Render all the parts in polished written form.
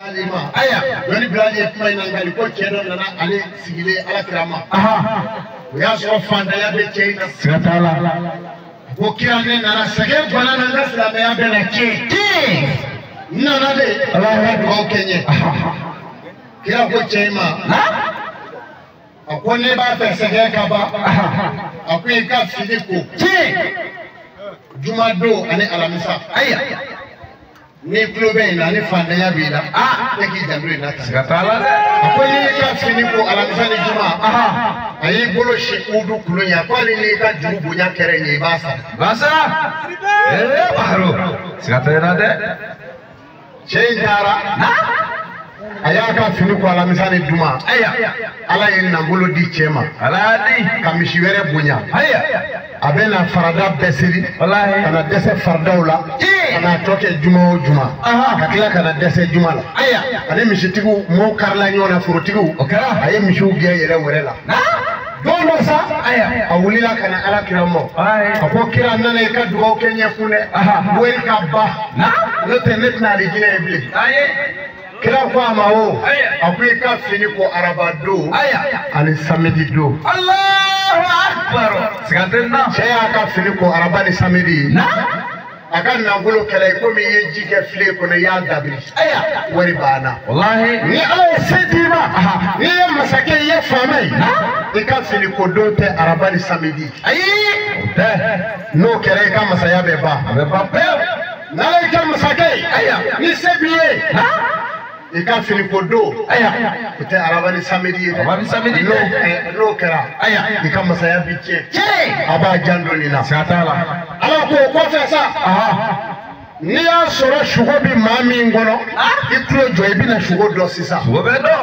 Aya dɔnni bilali ye kuma in na nka ko cɛ dɔ nana ale sigilen ala kira ma. O y'a sɔrɔ fantanya bɛ cɛ in na. Siga t'a la. Ko kira ne nana sɛgɛn bana na n ka silamɛya bɛ na tiɲɛ. N nana de ala ka dugawu kɛ n ye. Kira ko cɛ in ma. A ko ne b'a fɛ sɛgɛn ka ban. A ko i ka fini ko. Juma don ani alamisa. Aya. Ni tulo bɛ yen na ni fantanya b'i la. E k'i janto nin na tan. Siga t'a la dɛ. A ko n'i y'i ka fini ko alamisa ni juma. A y'i bolo si udu kulo ɲɛ. Ko hali n'i ka juru bonya kɛra yen i b'a sara. B'a sara. Ee Baharo. Siga tɛ na dɛ. Cɛ in taara. A y'a ka fini ko alamisa ni juma. Aya. Ala ye nafolo di cɛ ma. Ala y'a di. Ka misi wɛrɛ bonya. Aya. A bɛ na farada bɛɛ seli. Walahi. Ka na dɛsɛ faradaw la. Ka na tɔ kɛ juma o juma. Ka tila ka na dɛsɛ juma la. Aya. Ani misitigiw mɔɔw karila ɲɔgɔn na forotigiw. O kɛra. A ye misiw gɛn yɛrɛ wɛrɛ la. Don dɔ sa. Aya. A wulila ka na ala kira ma. Ayi. A ko kira n nana i ka dugawu kɛ n ɲɛ kun dɛ. Wari ka ban. N'o tɛ ne tɛna alijinɛ ye bilen. Ayi. Kira ko a ma o. Aya. A ko i ka fini ko araba don. Aya. Ani samedi don. Allahu akbar. Siga tɛ na. Cɛ y'a ka fini ko araba ni samedi. A ka nafolo kɛlɛ i komi i ye ji kɛ filen kɔnɔ i y'a dabiri. Aya. Wari banna. Walahi. Ni ala ye se d'i ma. N'i ye masakɛ i ye faama ye. I ka fini ko don tɛ araba ni samedi. Ayi. O tɛ. N'o kɛra i ka masaya bɛ ban. A bɛ ban pewu. N'ala y'i kɛ masakɛ ye. Aya. Ni se b'i ye. I ka fini ko don. Aya. O tɛ araba ni samedi ye dɛ. Araba ni samedi tɛ. N'o kɛra. Aya. I ka masaya bi tiɲɛ. Tiɲɛ. A b'a janto nin na. Siga t'a la. Ala ko o kɔfɛ sa. N'i y'a sɔrɔ sugo bɛ maa min kɔnɔ. I tulo jɔ i bɛna sugo dɔn sisan. Sugo bɛ dɔn.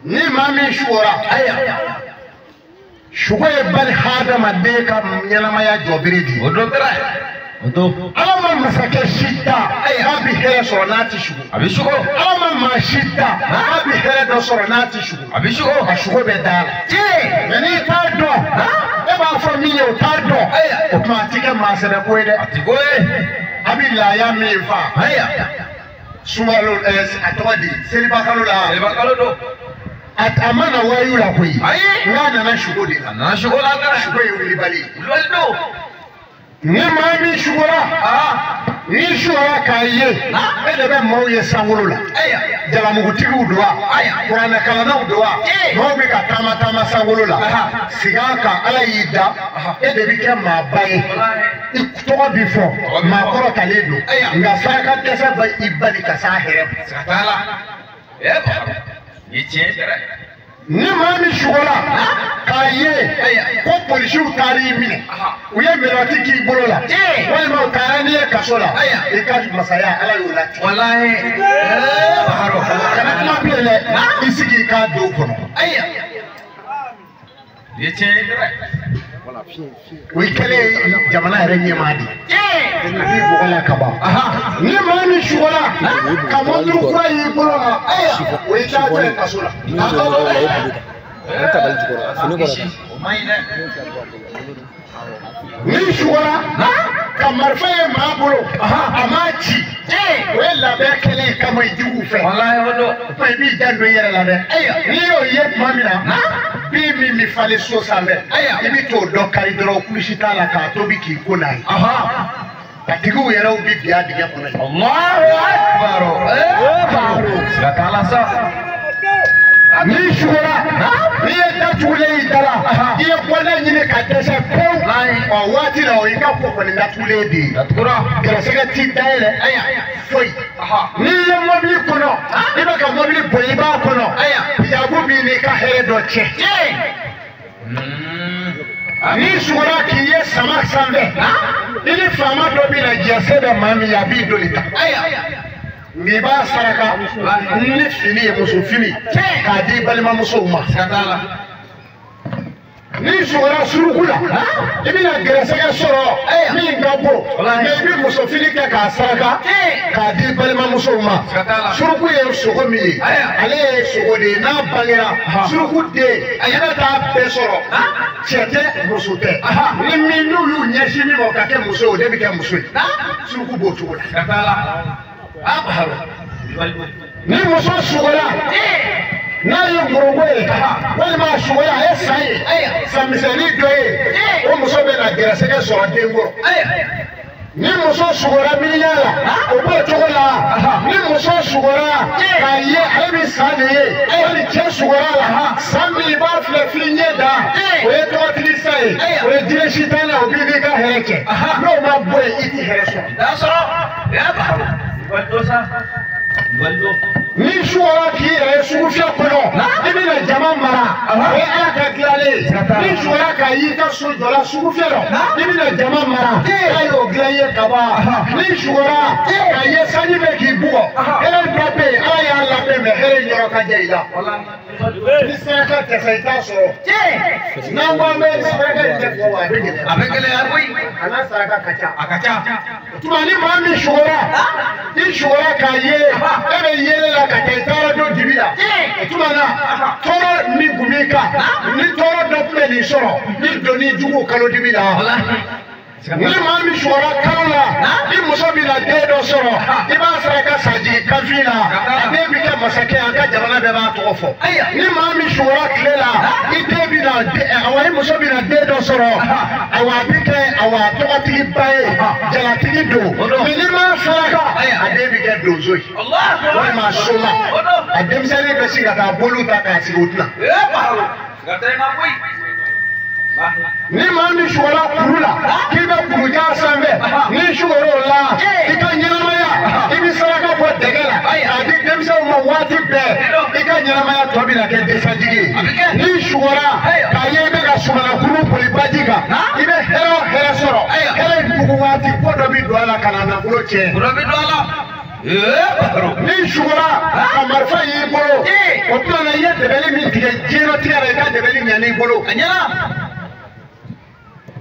Ni maa min sugora. Aya. Sugo ye bali hadamaden ka ɲɛnamaya jɔbere de ye. O dɔ kɛra. O don. Ala ma masakɛ si da k'a bɛ hɛrɛ sɔrɔ n'a tɛ sugo. A bɛ sugo. Ala ma maa si da k'a bɛ hɛrɛ dɔ sɔrɔ n'a tɛ sugo. A bɛ sugo. A sugo bɛ da la. Tiɲɛ. Mɛ n'i t'a dɔn, e b'a fɔ min ye o t'a dɔn. Aya. O tuma a ti kɛ maa sɛbɛ ko ye dɛ. A ti ko ye. A bɛ laaya min fa. Aya. Sunkalo a tɔgɔ di selibakalo la. Selibakalo don. A ma na wayu la koyi. Ayi. N'a nana sugo de la. A nana sugo la dɛ. Sugo ye wulibali ye. Wulibali don. Ni maa min sugora. N'i sugora k'a ye. E de bɛ maaw ye sankolo la. Aya. Jalamugutigiw don wa. Aya. Kuranɛkalannaw don wa. Maaw bɛ ka taama taama sankolo la. Sigi a kan ala y'i da. E de bɛ kɛ maaba ye. I tɔgɔ bi fɔ. Maa kɔrɔtalen don. Aya. Nka saraka dɛsɛ bɛ i bali ka s'a hɛrɛ ma. Siga t'a la. Ee Baharo. Nin ye tiɲɛ ye dɛ. Ni maa min sugora k'a ye ko polisiw taara i minɛ u ye mɛlɛti k'i bolo la walima u taara n'i ye kaso la i ka masaya ala y'o latigɛ. Walahi. Ee Baharo. Kana kuma bilen dɛ i sigi i k'a don kɔnɔ. Aya. Nin ye tiɲɛ ye dɛ. O ye kɛlen ye jamana yɛrɛ ɲɛmaa de ye. A b'i bɔgɔ la ka ban. Ni maa min sugora ka mɔnturu kura y'i bolo la o ye taatɔ ye kaso la. O man ɲi dɛ. N'i sugora ka marifa ye maa bolo a m'a ci o ye labɛn kɛlen ye kama i juguw fɛ. Walahi o don. O tuma i b'i janto i yɛrɛ la dɛ. N'i y'o ye tuma min na bin min bɛ falen so sanfɛ i bɛ t'o dɔ kari dɔrɔn kulusi t'a la k'a tobi k'i ko n'a ye. A tigiw yɛrɛw bɛ bin a dingɛ kɔnɔ yen. Allahu akbar. Ee Baharo. Siga t'a la sa. N'i sugora n'i ye datugulen y'i da la i ye bɔda ɲini ka dɛsɛ pewu ɔ waati la o y'i ka ko kɔni datugulen de ye. Datugura. Gɛrɛsɛgɛ t'i dayɛlɛ foyi. N'i ye mɔbili kɔnɔ i bɛ ka mɔbili boli i b'a kɔnɔ hijabu b'i n'i ka hɛrɛ dɔ cɛ. N'i sugora k'i ye sama sanfɛ i ni faama dɔ bɛ na jɛ se bɛ maa min ye a b'i doli ta. Nka i b'a saraka ni fini ye muso fini k'a di balimamusow ma. Siga t'a la. N'i sugora suruku la i bɛna gɛrɛsɛgɛ sɔrɔ min ka bon mɛ i bɛ muso fini kɛ k'a saraka k'a di balimamusow ma. Suruku ye sogo min ye ale ye sogo de ye n'a bangera suruku den i bɛ taa bɛɛ sɔrɔ cɛ tɛ muso tɛ ni min n'u y'u ɲɛsin min ma o ka kɛ muso ye o de bɛ kɛ muso ye suruku b'o cogo la. Siga t'a la. Ah Baharo. Ni muso sugora n'a ye ngoroko ye walima a sugora a ye san ye san misɛnnin dɔ ye o muso bɛ na gɛrɛsɛgɛ sɔrɔ den kɔrɔ. Ni muso sugora miiriya la o b'o cogo la ni muso sugora k'a ye ale bɛ san de ye wali cɛ sugora la san min i b'a filɛ f'i ɲɛ da o ye tɔgɔtigi sa ye o ye jinɛ sitanɛ o b'i n'i ka hɛrɛ kɛ n'o ma bɔ yen i ti hɛrɛ sɔrɔ. Ni sugora k'i yɛrɛ ye sugufiyɛ kɔnɔ i bɛna jama mara o ye Ala ka dilanlen ye ni sugora k'a y'i ka so jɔ la sugufiyɛ rɔ i bɛna jama mara Ala y'o dilan i ye ka ban ni sugora k'a ye sanji bɛ k'i bugɔ hɛrɛ dɔ bɛ yen Ala y'a labɛn mɛ hɛrɛ in yɔrɔ ka jan i la ni saraka tɛ sa i t'a sɔrɔ n'an ko an bɛ saraka in tɛ fɔ wa a bɛ gɛlɛya A bɛ gɛlɛya koyi. A n'a saraka ka ca. A ka ca. Tuma ni maa min sugora i sugora k'a ye e bɛ yɛlɛ la ka taa i taara don dibi la o tuma na tɔɔrɔ min tun b'i kan ni tɔɔrɔ dɔ tun bɛ nin sɔrɔ ni donni jugu kalo dibi la. Ni maa min sugora kalo la i muso bɛ na den dɔ sɔrɔ i b'a saraka sajigi kanfin la a den bɛ kɛ masakɛ ye a ka jamana bɛɛ b'a tɔgɔ fɔ. Ni maa min sugora tile la i den bɛ na awa i muso bɛ na den dɔ sɔrɔ awa a bɛ kɛ awa tɔgɔtigiba ye jalatigi don mɛ n'i m'a saraka a den bɛ kɛ donso ye walima soma a denmisɛnnin bɛ sin ka taa boliw ta k'a sigi o kunna. Ni maa min sugora kuru la k'i bɛ kurujan sanfɛ n'i sugora o la i ka ɲɛnamaya i bɛ saraka bɔ dɛgɛ la k'a di denmisɛnw ma waati bɛɛ i ka ɲɛnamaya tɔ bɛ na kɛ dɛsɛjigi ye n'i sugora k'a ye i bɛ ka sumanakuru boli baji kan i bɛ hɛrɛ o hɛrɛ sɔrɔ hɛrɛ in dugu waati ko dɔ bɛ don a la ka na nafolo tiɲɛ. Ni sugora ka marifa y'i bolo o tuma na i ye dɛbɛli min tigɛ diɲɛlatigɛ la i ka dɛbɛli ɲan'i bolo.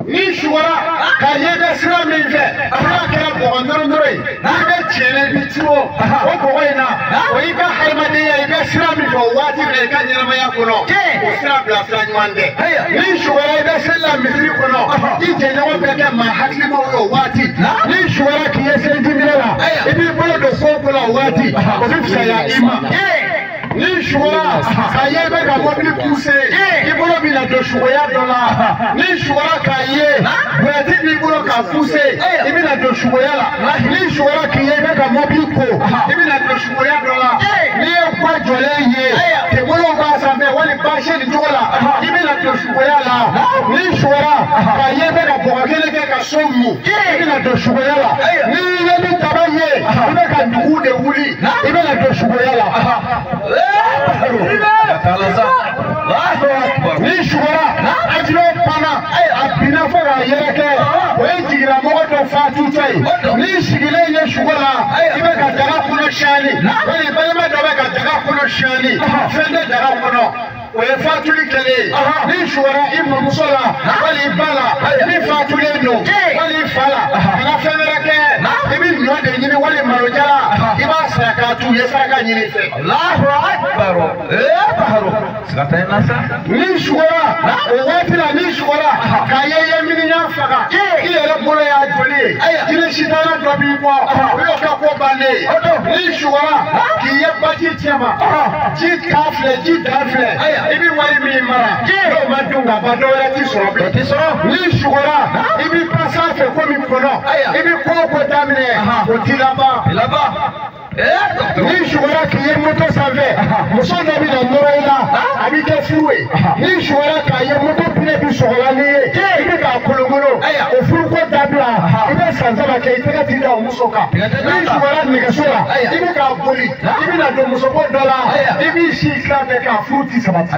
Ni sugora k'a ye bɛ sira min fɛ sira kɛra bɔgɔ nɔrɔ-nɔrɔ ye n'i bɛ tiɲɛ i bɛ turu o bɔgɔ in na o y'i ka hadamadenya i bɛ sira min fɛ o waati bɛɛ i ka ɲɛnamaya kɔnɔ o sira bila sira ɲuman tɛ. Ni sugora i bɛ seli la misiri kɔnɔ i jɛɲɔgɔn bɛ kɛ maa hakilimaw ye o waati ni sugora k'i ye selijiminɛ la i b'i bolo don ko o ko la o waati o bɛ fisaya i ma. Ni sugora k'a ye i bɛ ka mɔbili puse i bolo bɛ na don sugoya dɔ la ni sugora k'a ye buyati b'i bolo k'a puse i bɛ na don sugoya la ni sugora k'i ye i bɛ ka mɔbili ko i bɛ na don sugoya dɔ la n'i ye ba jɔlen ye tebolo b'a sanfɛ wali baasi nin cogo la i bɛ na don sugoya la ni sugora k'a ye i bɛ ka bɔgɔ kelen kɛ ka so mu i bɛ na don sugoya la n'i ye ni daba ye i bɛ ka dugu de wuli i bɛ na don sugoya la. Ni sugora avion panna a binna fo k'a yɛrɛkɛ o ye jigilamɔgɔ dɔ fatutɔ ye n'i sigilen ye sugo la i bɛ ka daga kɔnɔ siyani wali balima dɔ bɛ ka daga kɔnɔ siyani fɛn tɛ daga kɔnɔ o ye fatuli kɛlen ye n'i sugora i mɔmuso la wali i ba la min fatulen don wali i fa la kana fɛn wɛrɛ kɛ i bɛ ɲɔ de ɲini wali malojala i b'a saraka t'u ye saraka ɲini i fɛ. Ni sugora o waati la ni sugora k'a ye i ye miniɲan faga i yɛrɛ bolo y'a joli ye jinɛ sitana dɔ b'i bɔ o y'o ka ko bannen ye ni sugora k'i ye baji cɛma ji kan filɛ ji dan filɛ i bɛ wari min mara n'o ma dun ka ban dɔ wɛrɛ t'i sɔrɔ bilen n'i sugora i bɛ pan sanfɛ komi kɔnɔ i bɛ ko o ko daminɛ o t'i laban. Ni sugora k'i ye moto sanfɛ muso dɔ bɛ na nɔrɔ i la a b'i kɛ furu ye ni sugora k'a ye moto pinɛ bi sɔgɔla n'i ye i bɛ k'a kolonkolon o furuko dabila i bɛ san 3 kɛ i tɛgɛ t'i da o muso kan ni sugora nɛgɛso la i bɛ k'a boli i bɛ na don musoko dɔ la i b'i si tila bɛɛ k'a furu ti sabati.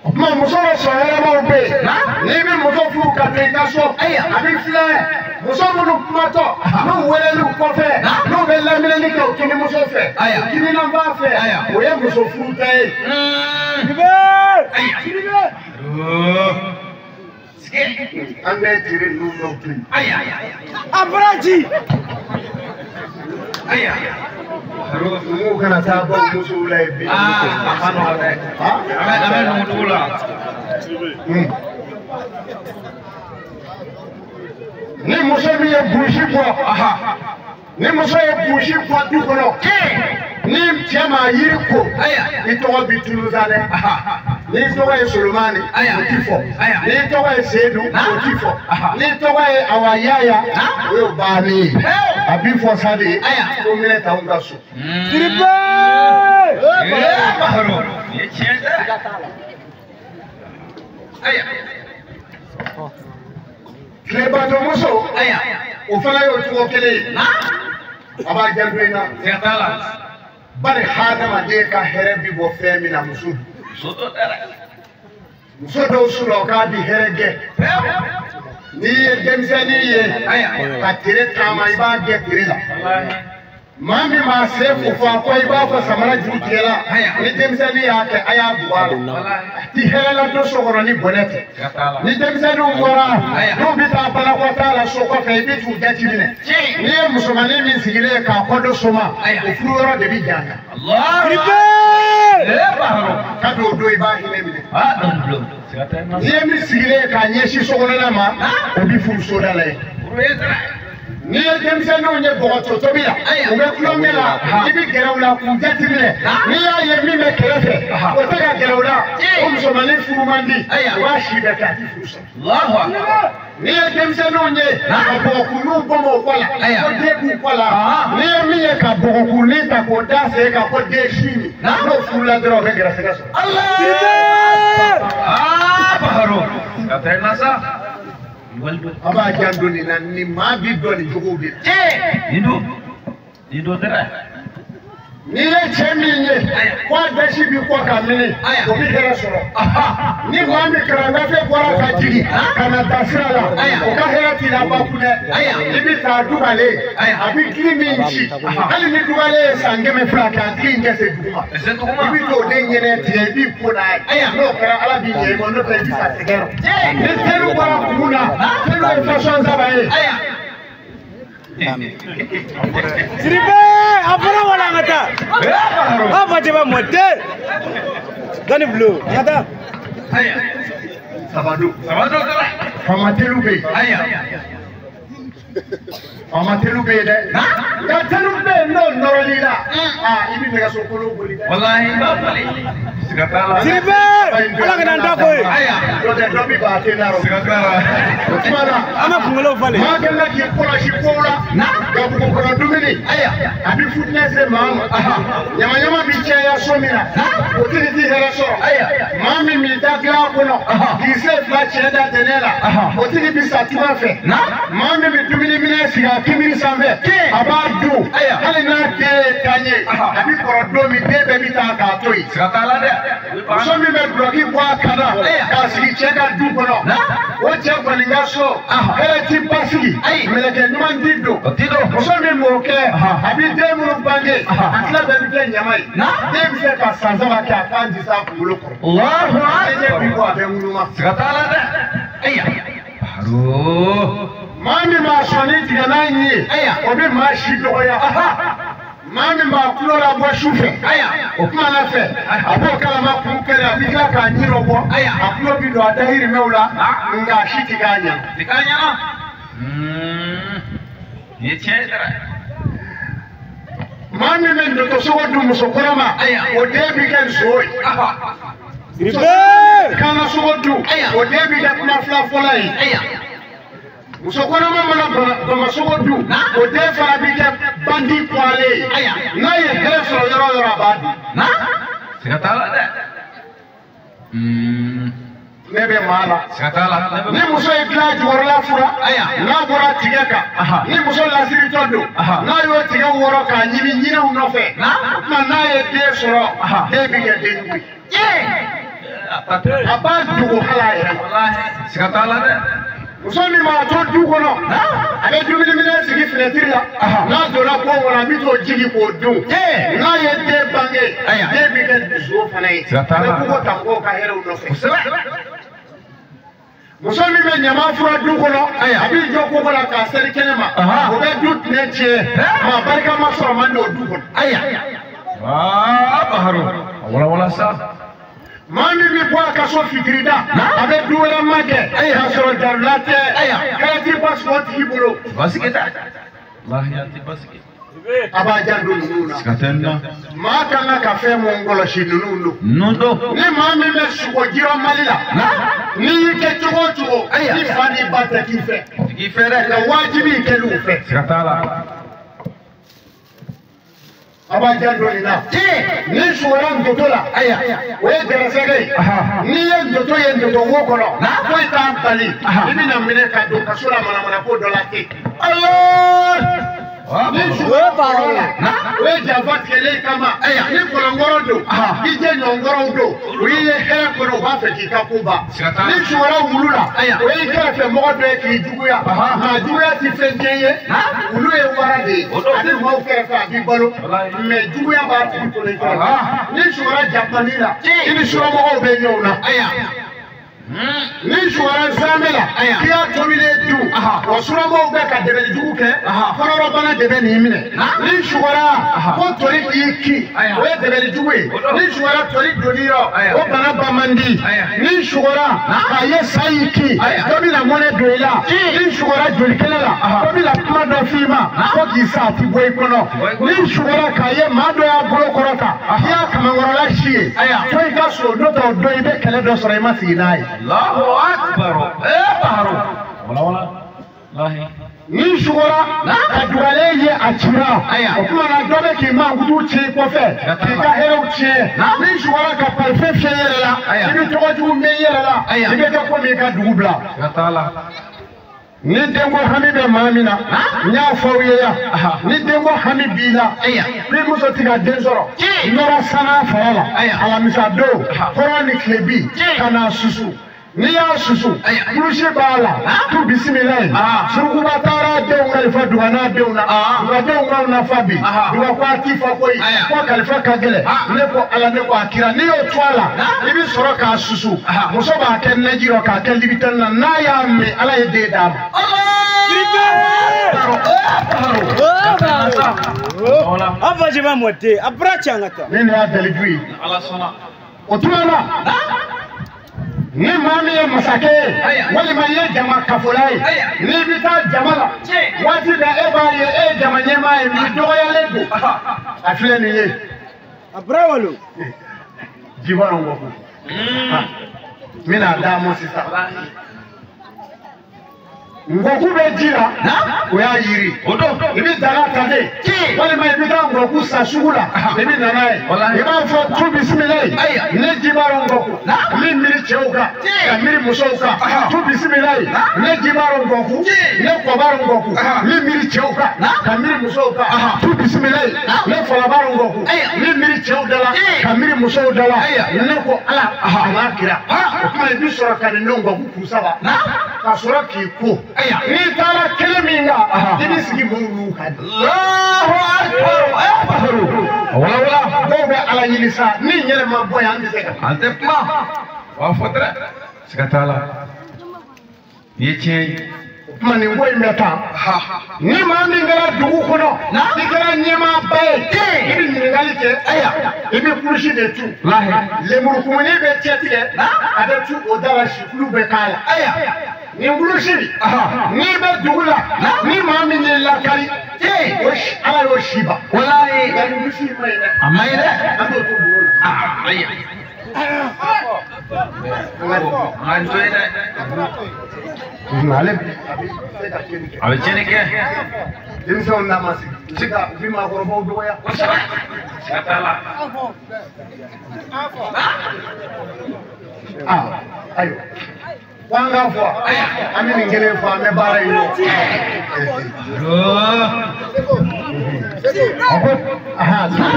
O tuma muso dɔ sɔn hɛrɛmaw bɛ yen n'i bɛ muso furu ka don i ka so a bɛ filɛ muso minnu kumatɔ n'u weleliw kɔfɛ n'u bɛ laminɛni kɛ u kinimuso fɛ u kininanfan fɛ o ye muso furuta ye. An bɛ jiri ninnu dɔw to yen. Numuw kana taa bɔ musow la yen bi. A ma nɔgɔn dɛ. A bɛ numudugu la. Ni muso min ye burusi bɔ, ni muso ye burusi bɔ du kɔnɔ, ni cɛ ma yiri ko, i tɔgɔ bi tunu sa dɛ. N'i tɔgɔ ye Solomani, o ti fɔ. N'i tɔgɔ ye Seyidu, o ti fɔ. N'i tɔgɔ ye Awa Yaya, o y'o bannen ye. A bi fɔ sa de ko minɛ t'anw ka so. Tilebatɔmuso, o fana y'o cogo kelen ye. A b'a janto i la. Bari hadamaden ka hɛrɛ bi bɔ fɛn min na, muso don. Muso dɔw sɔrɔ k'a bi hɛrɛ gɛ. N'i ye denmisɛnnin ye ka tere taama, i b'a gɛ tere la. Maa min b'a sen fofo a kɔ, i b'a fɔ samara juru tigɛla. Ni denmisɛnnin y'a kɛ, a y'a bugɔ a la. Ti hɛrɛ la don so kɔnɔ ni bɔnɛ tɛ. Ni denmisɛnninw bɔra, n'u bɛ taa balakɔtaa la so kɔfɛ, i bɛ t'u jateminɛ. N'i ye musomanin min sigilen ye k'a kɔ don so ma, o furu yɔrɔ de bɛ janya. Ka don o don, i b'a hinɛ minɛ. N'i ye min sigilen ye k'a ɲɛsin sokɔnɔna ma, o bɛ furu soda la yen. N'i ye denmisɛnninw ye bɔgɔto tobi la, u bɛ tulonkɛ la, i bɛ gɛrɛ u la k'u jateminɛ. N'i y'a ye min bɛ kɛrɛfɛ, o tɛ ka gɛrɛ u la, o musomanin furu man di, o b'a si bɛɛ kɛ a tɛ furu sɔrɔ. N'i ye denmisɛnninw ye ka bɔgɔkuruninw bɔn o kɔ la, ko den b'u kɔ la, n'i ye min ye ka bɔgɔkurunin ta k'o da sen kan ko den si min, n'o furula dɔrɔn o bɛ gɛrɛsɛgɛ sɔrɔ. A b'a janto nin na, nin maa bi dɔn nin cogow de la. N'i ye cɛ min ye ko a dasi b'i kɔ ka mini, o bɛ hɛrɛ sɔrɔ. Ni maa min kalan gafe bɔra ka jigin ka na taa sira la, o ka hɛrɛ t'i la ba kun dɛ. I bɛ taa dugalen, a bɛ gili min ci, hali ni dugalen ye san 200 kɛ, a gili in tɛ se duguma. I bɛ t'o de ɲɛnɛ tigɛ, i b'i ko n'a ye. N'o kɛra Ala b'i ɲɛ i ma, n'o tɛ i bɛ sa sɛgɛn rɔ. Ni telu bɔra kun na, telu ye fasɔn saba ye. Siribe, a fɔra wala an ka taa. Aw fa cɛba mɔden. Dani bulo, an ka taa. Sabado. Faama telu bɛ yen. Faama telu bɛ yen dɛ. Nka telu bɛ yen n'o nɔrɔl'i la, i bɛ nɛgɛso kolon boli dɛ. Siribe, Ala ka n'an da ko ye. N'o tɛ dɔ bɛ ban a tɛ na rɔ. O tuma na, An bɛ kunkolo falen. Maa kɛlen k'i kɔlɔsi kow la, gabugu kɔnɔ dumuni, a bɛ futinɛ se maa ma. Ɲamaɲama bɛ caya so min na, o tigi ti hɛrɛ sɔrɔ. Maa min b'i da dilan kɔnɔ, k'i sen fila cɛ da dɛnɛ la, o tigi bɛ sa tuba fɛ. Maa min bɛ dumuni minɛ sigi a kinbiri sanfɛ, a b'a dun, hali n'a den ye tan ye, a bɛ kɔrɔ don min, den bɛɛ bɛ taa k'a to yen. Muso min bɛ dulɔki bɔ a kan na k'a sigi cɛ ka du kɔnɔ, o cɛ kɔni ka so hɛrɛ ti basigi, mɛlɛkɛ ɲuman ti don. Muso min b'o kɛ, a bɛ den minnu bange, a tila bɛɛ bɛ kɛ ɲama ye. Den bɛ se ka san 3 kɛ a kan ti s'a kunkolo kɔrɔ. Ɲɛ bi bɔ a bɛ ŋunuma. Maa min b'a sɔnni tigɛ n'a ɲi ye, o bɛ maa si dɔgɔya. Maa min b'a tulo labɔ su fɛ, o kuma na fɛ, a b'o kalama kun kɛnɛ, a bɛ tila k'a ɲi dɔ bɔ, a tulo bɛ don a dahirimɛw la, nka a si tɛ k'a ɲɛ. Maa min bɛ ndotosogo dun muso kɔrɔ ma, o den bɛ kɛ nso ye. Kana sogo dun, o den bɛ kɛ kuma fila fɔlɔ ye. Muso kɔnɔma mana bamasogo dun, o den fana bɛ kɛ bandi kɔalen ye. N'a ye hɛrɛ sɔrɔ yɔrɔ o yɔrɔ, a b'a dun. Ne bɛ maa la. Ni muso ye dilan jukɔrɔla fura, n'a bɔra tigɛ kan, ni muso lasiritɔ don, n'a y'o tigɛ wɔrɔ k'a ɲimi ɲinɛw nɔfɛ, o tuma n'a ye den sɔrɔ, den bɛ kɛ den jugu ye. A b'a dogo hali a yɛrɛ ma. Muso min b'a to du kɔnɔ, a bɛ dumuni minɛn sigi finɛtiri la, n'a donna bon kɔnɔ, a bɛ t'o jigin k'o dun. N'a ye den bange, den bɛ kɛ dusu fana ye. A bɛ kogo ta mɔgɔw ka hɛrɛw nɔfɛ. Muso min bɛ ɲama fura du kɔnɔ, a b'i jɔ kogo la k'a seri kɛnɛ ma, o bɛ du tinɛ tiɲɛ, maa barikama sɔrɔ man di o du kɔnɔ. Maa min bɛ bɔ a ka so fitiri da a bɛ du wɛrɛ magɛn k'a sɔrɔ jarula tɛ hɛrɛ ti basigi o tigi bolo. Basigi tɛ. Walahi a tɛ basigi. A b'a janto ninnu na. Siga tɛ n na. Maa kan ka fɛn mun kɔlɔsi ninnu don. Ninnu don. Ni maa min bɛ sogo jirɔ Mali la. N'i y'i kɛ cogo o cogo. Ni fa ni ba tɛ k'i fɛ. K'i fɛ dɛ. Nka wajibi kɛli u fɛ. Siga t'a la. A b'a janto nin na. Ni sugora ndoto la. O ye gɛrɛsɛgɛ ye. N'i ye ndoto ye ndoto wo kɔnɔ. Foyi t'a bali. I bɛna minɛ ka don kaso la manamana ko dɔ la ten. Ni sugora kɔlɔn la. O ye janfa tigɛlen kama. Ni kɔlɔnkɔrɔ don. I jɛ ɲɔnkɔrɔw don. O y'i ye hɛrɛ kɔnɔ u b'a fɛ k'i ka ko ban. Ni sugora wulu la. O y'i kɛrɛfɛ mɔgɔ dɔ ye k'i juguya. Nka juguya ti fɛn tiɲɛ ye. Wulu ye wara de ye. A bɛ maaw kɛrɛfɛ a b'i balo. Mais juguya b'a tigi kɔnɔ i kɛrɛfɛ. Ni sugora japani la. I ni suramɔgɔw bɛ ɲɔgɔn na. Ni sugora zamɛ la k'i y'a tobilen dun wa suramɔgɔw bɛ ka dɛmɛli jugu kɛ kɔnɔrɔbana de bɛ nin minɛ. Ni sugora ko tori y'i kin o ye dɛmɛli jugu ye. Ni sugora tori donni yɔrɔ o bana ban man di. Ni sugora k'a ye sa y'i kin dɔ bɛna mɔnɛ don i la. Ni sugora jolikɛnɛ la dɔ bɛna kuma dɔ f'i ma ko k'i sa a ti bɔ i kɔnɔ. Ni sugora k'a ye maa dɔ y'a bolo kɔrɔta k'i y'a kamankɔrɔla si ye to i ka so n'o tɛ o don i bɛ kɛlɛ dɔ sɔrɔ i ma sigi n'a ye. Allahu akbar. Baharo. Wala wala. Lahi. Ni sugora ka dugalen ye a cira o tuma na dɔ bɛ k'i mankutu tiɲɛ i kɔfɛ k'i ka hɛrɛw tiɲɛ. Ni sugora ka parifɛn fiyɛ i yɛrɛ la i bɛ tɔgɔ jugu mɛn i yɛrɛ la i bɛ kɛ komi i ka dugu bila. Siga t'a la. Ni denko hami bɛ maa min na n y'a fɔ aw ye yan ni denko hami b'i la ni muso ti ka den sɔrɔ nɔrɔ san'a fara la alamisa don kɔrɔ ni tilebi ka na susu. N'i y'a susu kulusi b'a la tu bisimilayi surukuba taara denw kalifa duga n'a denw na duga denw k'aw nafa bi duga ko a t'i fa koyi ko kalifa ka gɛlɛn ne ko ala ne ko a kira n'i y'o to a la i bɛ sɔrɔ k'a susu muso b'a kɛ nɛji rɔ k'a kɛ libitɛni na n'a y'a min ala ye den d'a ma. A bajima mɔden a bɔra cɛ an ka taa. Ni nin y'a daliju ye. O tuma na. Ni maa min ye masakɛ ye walima i ye jama kafola ye n'i bɛ taa jama la waati bɛɛ e b'a ye e ye jama ɲɛmaa ye n'i dɔgɔyalen don a filɛ nin ye. A bɔra walo. Jibaro ngɔku n bɛna d'a ma sisan. Ngɔku bɛ ji la o y'a yiri i bɛ daga ta de walima i bɛ taa ngɔku san sugu la i bɛ na n'a ye i b'a fɔ tu bisimilayi ne Jibaro ngɔku n bɛ miiri cɛw kan ka miiri musow kan tu bisimilayi ne Jibaro ngɔku ne Kɔbaro ngɔku n bɛ miiri cɛw kan ka miiri musow kan tu bisimilayi ne Fɔlɔbaro ngɔku n bɛ miiri cɛw da la ka miiri musow da la ne ko ala a n'a kira o tuma i bɛ sɔrɔ ka nin ngɔku kun saba ka sɔrɔ k'i ko. N'i taara kelen min kan i bɛ sigi mɔgɔw n'u kan. Allahu akbar. Wala wala dɔw bɛ ala ɲini sa ni yɛrɛ ma bɔ yan an tɛ se ka. An tɛ kuma. Wa fɔ dɛ. Siga t'a la. Nin ye tiɲɛ ye. O tuma nin ko in bɛ tan. Ni maa min kɛra dugu kɔnɔ n'i kɛra ɲɛmaaba ye i bɛ ɲininkali kɛ i bɛ kulusi de tu. Lemurukumuni bɛ cɛ tigɛ a bɛ tu o da la sikulu bɛ k'a la. Nin kulusi n'i bɛ dugu la ni maa min y'i lakari o ala y'o si ban. Walayi. Nka nin kulusi in ma ɲi dɛ. A ma ɲi dɛ. An t'o to dugu la. Ayi. An to yen dɛ. Ale bɛ se ka tiɲɛni kɛ. A bɛ tiɲɛni kɛ. Denmisɛnw n'a ma sigi. U bɛ maakɔrɔbaw dɔgɔya. Kosɛbɛ. Siga t'a la. Ayiwa. Ko an k'a fɔ an bɛ nin kelen fɔ an bɛ baara in kɔ.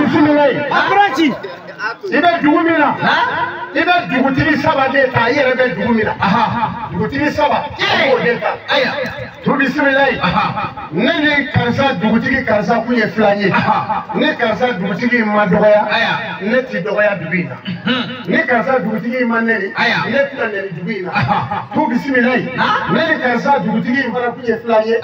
Bisimilayi. A bɔra ci. I bɛ dugu min na i bɛ dugutigi saba de ta i yɛrɛ bɛ dugu min na dugutigi saba i b'o de ta. Tu bisimilayi. Ne ni karisa dugutigi karisa kun ye filan ye ne karisa dugutigi ma dɔgɔya ne ti dɔgɔya dugu in na ne karisa dugutigi ma nɛni ne tɛna nɛni dugu in na. Tu bisimilayi. Ne ni karisa dugutigi in fana kun ye filan ye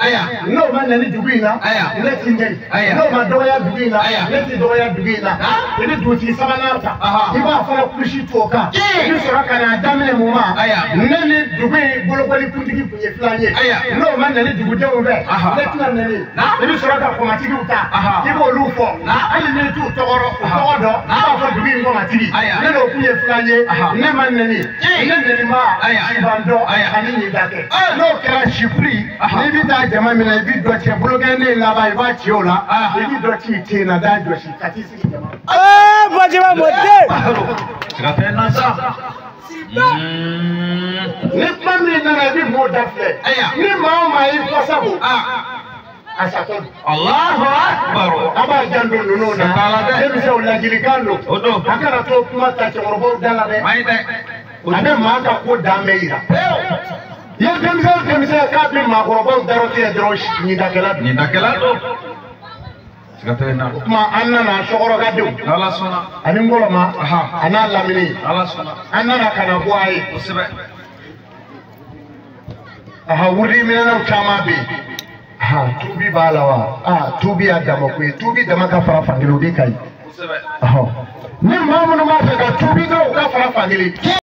n'o ma nɛni dugu in na ne ti nɛni n'o ma dɔgɔya dugu in na ne ti dɔgɔya dugu in na. I bɛ dugutigi sabanan ta. ta i b'a fana kulusi to o kan i bɛ sɔrɔ ka n'a daminɛ mun ma ne ni dugu in bolokoli kuntigi tun ye filan ye n'o ma nani dugudenw fɛ ne tɛna nani i bɛ sɔrɔ ka kɔmatigiw ta i b'olu fɔ hali n'i t'u tɔgɔ dɔn i b'a fɔ dugu in kɔmatigi ne n'o kun ye filan ye ne ma nani ne nani ma siban dɔn ani nin ta kɛ n'o kɛra sipiri n'i bɛ taa jama min na i bɛ dɔ cɛ bolokɛnden laban i b'a ci o la i bɛ dɔ ci ten na da jɔsi ka t'i sigi jama. Bajɛba mɔden. Ni kuma min nana i bɛ mɔɔ da filɛ ni maa o maa y'i kɔsa bɔ a satɔ don. Allahu akbar. A b'a janto ninnu na denmisɛnw ladilikan don. O don. A kana to kuma ta cɛkɔrɔbaw da la dɛ. Mayi dɛ. A bɛ maa ka ko dan bɛɛ yira. I ye denmisɛn k'a bɛ maakɔrɔbaw darɔ tigɛ dɔrɔn ɲindakɛla don. Ɲindakɛla don. Siga tɛ na. O tuma an nana sɔkɔrɔkadenw. N'Ala sɔnna. Ani Ngɔlɔma. A n'a lamini. Ala sɔnna. An nana ka na bɔ a ye. Kosɛbɛ. Wurudi minɛnw caman bɛ yen. Tubi b'a la wa? Tubi y'a dama ko ye. Tubi dama ka fara fankelen o de ka ɲi. Kosɛbɛ. Ni maa minnu b'a fɛ ka tubi dɔrɔn u ka fara fankelen.